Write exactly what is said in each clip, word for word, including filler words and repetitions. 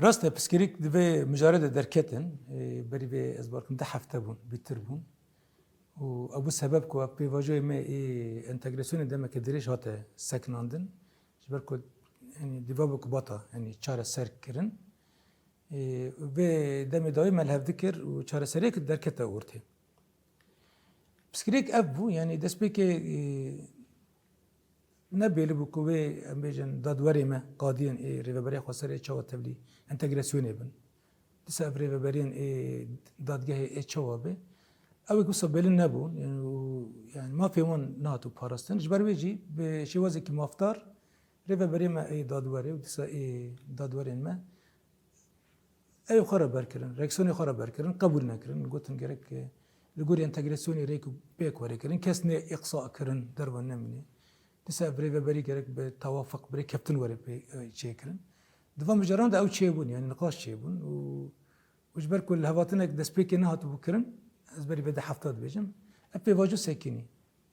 Rast e, piskirîk di vê mijarê de derketin. Ê, berî vê ez bawer dikim du hefte bûn, bîtir bûn. Û ew bû sebeb ku ev pêvajoyê me ê entegrasyonê demeke dirêj hate sekinandin. Ji ber ku, yanî, dîva bû ku bata, yanî, çareser kirin. Ê, vê demê dawî me li hev dikir û çareseriyek derkete ortê. Piskirêk ev bû, yanî destpêkê, ê, ne bêli bû ku wê, em bêjin, dadwerê me, qadiyên ê Rêveberiya Xweser ê çawa tevlî entegrasyonê bin. Dîsa ev rêveberiyên ê dadgehê ê çawa be. Ew ê wisa bêlin nebûn, yanî, û, yanî, mafê wan nehatû parastin. Ji ber wê jî bi şêwazekî mafdar rêveberiyê me ê dadwerê û dîsa ê dadwerên me ew xwe re berkirin, reaksiyonê xwe re berkirin, qebûl nekirin. Gotin gerek, e, li gorî entegrasyonê rêk û pêk were kirin. Kes nê îqsa kirin, derve nemîne. Dîsa ev rêveberî gerek bi tewafiq, bi rêkeftin were pê, e, çêkirin. Di van mijaran de ew çêbûn, yanî niqaş çêbûn û, û ji ber ku lihevhatinek destpêkê nehatibû kirin, ez berî vê de hefta dibêjim, ev pêvajo sekinî.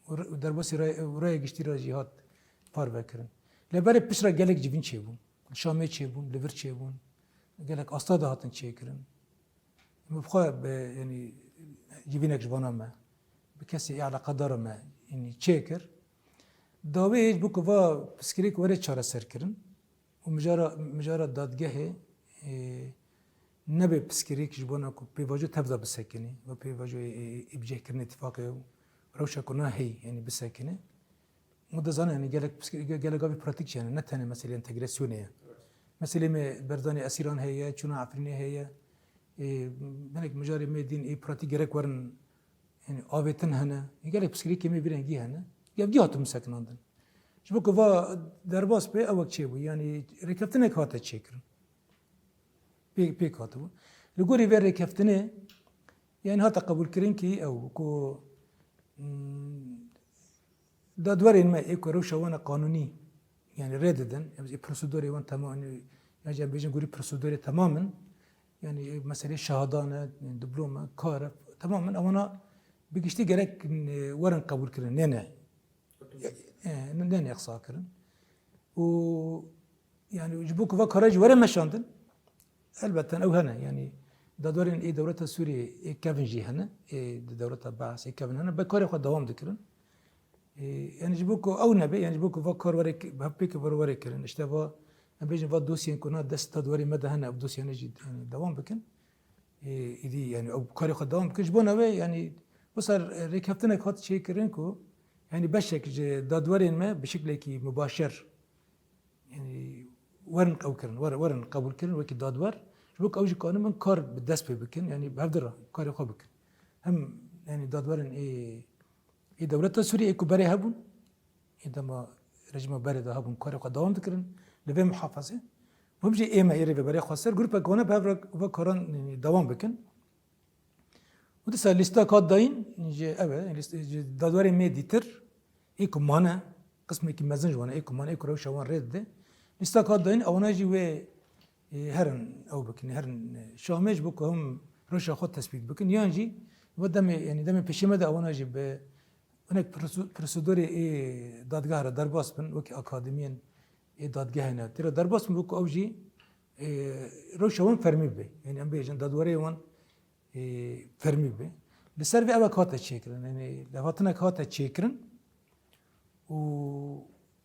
Û r-, û derbasî raya, û raya giştî re jî hat parvekirin. Lê berê pişt re gelek civîn çêbûn. Li Şamê çêbûn, li vir çêbûn. Gelek asta de hatin çêkirin. Min bi xwe bi, yanî, civînek ji vana me, bi kesê ê eleqedara me, yanî, çêkir. Dawê ji bo ku va piskirêk were çareserkirin û mijara, mijara dadgehê, ê, nebe piskirêk ji bona ku pêvajo tev de bisekinî, ve pêvajo ê, ê, ê bicihkirinê tifaqê û rewşa ku na heyî, yanî, bisekine. Û dizane, yanî, gelek piskirêk, ge-, gelek gavê pratîk jî hene, ne tenê meselê entegrasyonê ye. Meselê me berdanê esîran heye, çûna Efrînê heye. Ê, hinek mijarê me dîn ê pratîk gerek werin, yanî, avêtin hene. Ê, gelek piskirêkê me vî rengî hene. Ev dî hatin bisekinandin. Ji bo ku va derbas be, ew wek çêbû. Yanî, rêkeftinek hate çêkirin. Pê-, pêk hatibû. Li gorî vê rêkeftinê, yanî, hate qebûlkirin kî ew ku, hmm, dadwerên me ê ku rewşa wan e qanûnî, yanî, rê didin, em ê prosedurê wan temam, yanî, ya jî em bêjin gorî prosedurê temam in, yanî, meselê şehadan e, diplom e, kar e, temam in, ewana bi giştî gerek, e, werin qebûlkirin, nêne, e, nêne îqsa kirin. Û, yanî, ji bo ku va kara jî were meşandin, elbette ew hene, yanî, dadwerên ê dewleta Sûriyê ê kevin jî hene, ê di dewleta Beas ê kevin hene, bi karê xwe dewam dikirin. Ê, yanî, ji bo ku ew nebe, yanî, ji bo ku va kar were ki-, bi hevpêkê were, were kirin, işte, va, em bêjin, va dosyên ku na dest dadwerê me de hene, ew dosyane jî, yanî, dewam bikin. Ê, îdî, yanî, ew karê xwe dewam bikin. Ji bona wê, yanî, wisa rêkeftinek hat çêkirin ku, yanî, beşek ji dadwerên me bi şiklekî mubaşer, yanî, werin ew kirin, wer-, werin qebûl kirin wekî dadwer. Ji bo ku ew jî kanibin kar bi dest pê bikin, yanî, bi hevdi re karê xwe bikin. Hem, yanî, dadwerên ê, ê dewleta Sûriyê ê ku berê hebûn, ê dema rejîma berê de hebûn, karê xwe dewam dikirin li vê muhafazê. Hûn jî ê me ê Rêveberiya Xweser, grûpek wana bi hev re va karan, yanî, dewam bikin. Û dîsa lîstek hat dayîn, ji, ew e, lîst-, ji dadwerê me dîtir, ê ku mane, qismekî mezin ji wan e, ê ku mane, ê ku rewşa wan rê dide. Lîstek hat dayîn, ewana jî wê, ê, herin ew bikin, herin, e, Şamê ji bo ku hûn rewşa xwe tespît bikin. Yan jî, va demê, yanî, demê pêşê me de ewana jî bi Hinek prosu-, prosedurê ê dadgeh re derbas bin, wekî akademiyên ê dadgehê ne. Tê re derbas bin, wekî ew jî, ê, rewşa wan fermî bibe. Yanî em bêjin dadwerê wan, ê, fermî bibe. Li ser vê ewek hate çêkirin. Yanî levhatinek hate çêkirin û,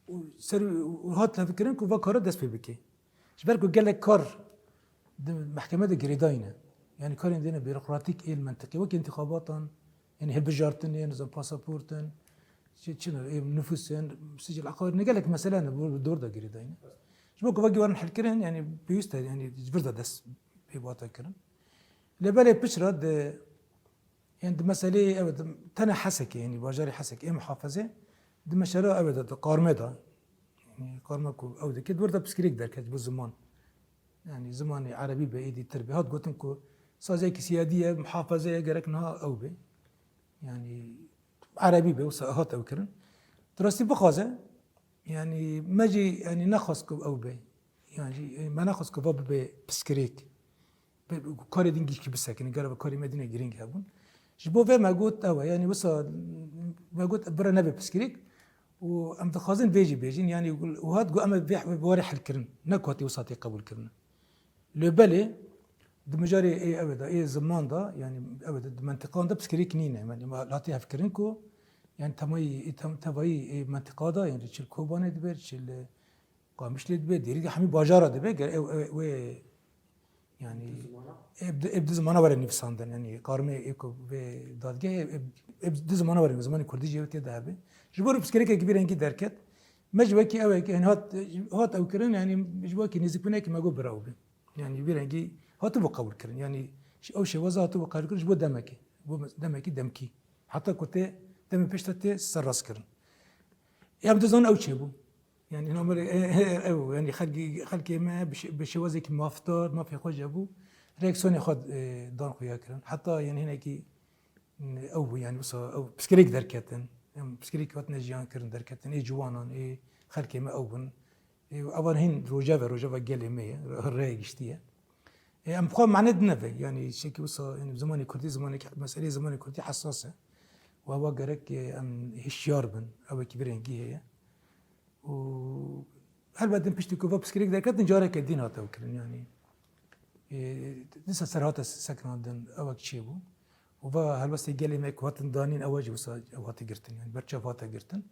û ser, û hat levkirin ku va kara dest pê bike. Ji ber ku gelek kar di mehkeme de girêdayî ne. Yanî karên dê ne bîrokratîk ê li mentiqê, wekî întîxabatan, yanî hilbijartinê, nizam pasaportin, çi, çi ne, ê nifûsên, sicil eqarî ne, gelek mesele ne, bi, bi dor de girêdayî ne. Ji bo ku vegî werin helkirin, yanî pêwîst e, yanî ji vir de dest pê bate kirin. Lê belê piç re di Yanî di meseleyê ew e, di, tene Hesekê, yanî bajarê Hesekê, ê muhafezê, di meşera ew e de, di qarmê de, yanî qarma ku ew dike, di wir de piskirêk derket bo ziman. Yanî zimanê erebî be, êdî tir be. Hat gotin ku saziyekî siyadî ye, muhafeze ye, gerek niha ew be. Yanî erebî be, wisa hat ew kirin. Di rastî bixwaze, yanî me jî, yanî nexwest ku ew be. Yanî jî, me nexwest ku va bibe piskirêk. Be-, karê din gişkî bisekine, gere karê me dîne girîng hebûn. Ji bo vê me got ew e, yanî wisa me got bira nebe piskirêk û em dixwazin vê jî bêjin, yanî û hat got em ê vê, vê warê helkirin, ne ku hatî wisa tê qebûl kirine. Lê belê di mijarê ê ew de, ê ziman de, yanî ew de di mentiqan de piskirêk nîne. Yanî me hatî hevkirin ku, yanî temayî, ê tem-, tevayî ê mentiqa de, yanî çi li Kobanê dibe, çi li Qamişlê dibe, dêrî de hemî bajara dibe, ger ew, ew, wê, yanî, ê bi, ê bi du zimana were nivîsandin, yanî qarmê ê ku vê dadgehê, ê, ê bi du zimana were, zimanê kurdî jî tê de hebe. Ji bo piskirêkekî vî rengî derket, me ji wekî ew, yanî hat, hat ew kirin, yanî ji bo wekî nêzîkbûnekî me got bira ew be. Yanî vî rengî hatibû qebûl kirin. Yanî ş-, ew şêwaza hatibû qebûl kirin ji bo demekê. Bo mes-, demekî demkî. Heta ku tê demê pêş de tê serrast kirin. Em dizanin ew çêbû. Yanî hina me re, e, e, ew, yanî xelkî, xelkê me bi şê-, bi şêwazekî mafdar, mafê xwe jebû, reaksiyonê xwe, e, dan xuya kirin. Heta yanî hinekî ew bû, yanî wisa ew piskirêk derketin. Em piskirêk hatine jiyan kirin derketin. Ê ciwanan, ê xelkê me ew bin. Ê, evan hîn rojeve, rojeva gelê me ye, rê giştî ye. Ê, em xwe mane dineve, yanî şekî wisa, yanî zimanê kurdî, zimanê, meseleyê zimanê kurdî hesas e. Û ewa gerek, ê, em hişyar bin, ew wekî vî rengî heye. Û helbet din piştî ku va piskirêk derketin, careke din hate ew kirin, yanî. Ê, dîsa ser hate sekinandin, ewek çêbû. Û va helwestê gelê me ku hatin danîn, ewa jî wisa ew hate girtin, yanî berçav hate girtin.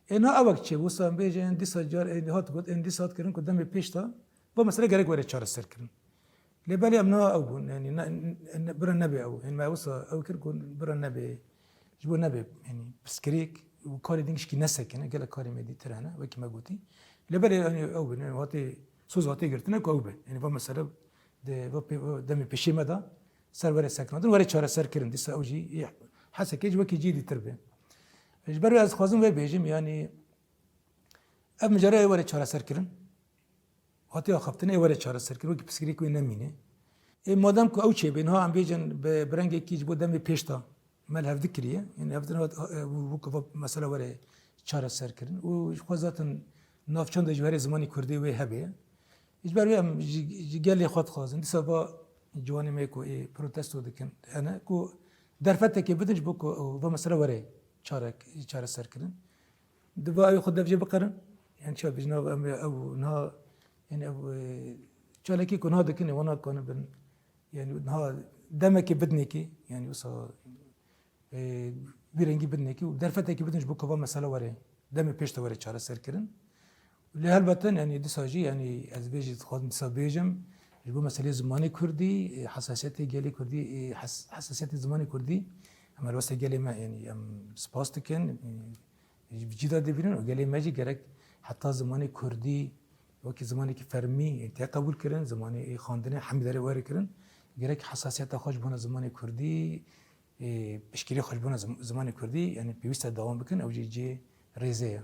Ê, na ewek çêbû, wisa em bêjin, dîsa car, ê, hat got, ê, dîsa hat kirin ku demê pêş de va mesele gerek were çareser kirin. Lê belê em na ew bûn, yanî ne, ne, bira nebe ew. Yanî me wisa ew kir ku bira nebe, ji bo nebe, yanî piskirêk û karê din gişkî nesekine, gelek karê me dîtir hene, wekî me gotî. Lê belê, yanî ew bin, yanî hatê, soz hatê girtine ku ew be. Yanî va mesele de, va pê-, va demê pêşê me de ser were sekinandin, were çareser kirin. Dîsa ew jî ê Hesekê ji wekî cî dîtir be. Ji ber wê ez dixwazim vê bêjim, yanî ev mijarê were çareser kirin. Hatiye axaftin ê were çareser kirin, wekî piskirêk wê nemîne. Ê madem ku ew çêbê, niha em bêjin bi, bi rengekî ji bo demê pêş de me li hev dikiriye, yanî hev din hat, e, wek va mesela were çareser kirin. Û ji xwe zaten navçan de ji herê zimanê kurdî wê hebe. Ji ber wê em ji, ji gelê xwe dixwazin. Dîsa va ciwanê me ku ê protesto dikin, hene ku derfetekê bidin ji bo ku va mesela were çarek-, çareser kirin. Di va ew xwe dev jê biqerin. Yanî çawa bêjin, ev, em, ew niha, yanî ew, e, çalakî ku niha dikin, ê wana kanibin. Yanî niha demekê bidinekî, yanî wisa, e, vî rengî bidinekî û derfetekî bidin ji bo ku va mesela were, demê pêş de were çareser kirin. Lê helbet, yanî dîsa jî, yanî ez vê jî dixwazim dîsa bêjim, ji bo meseleyê zimanê kurdî, e, hesasiyetê gelê kurdî, e, hes-, hesasiyetê zimanê kurdî, em helwestê gelê me, yanî em spas dikin, e, ji cî de dibînin û gelê me jî gerek heta zimanê kurdî wekî zimanekî fermî, e, tê qebûl kirin, zimanê, e, xwendinê hemî derê were kirin. Gerek hesasiyeta xwe ji bona zimanê kurdî, e, piştgirî xwe ji bona zim-, zimanê kurdî, yanî pêwîst e dewam bikin, ew jî cihê rêzê ye.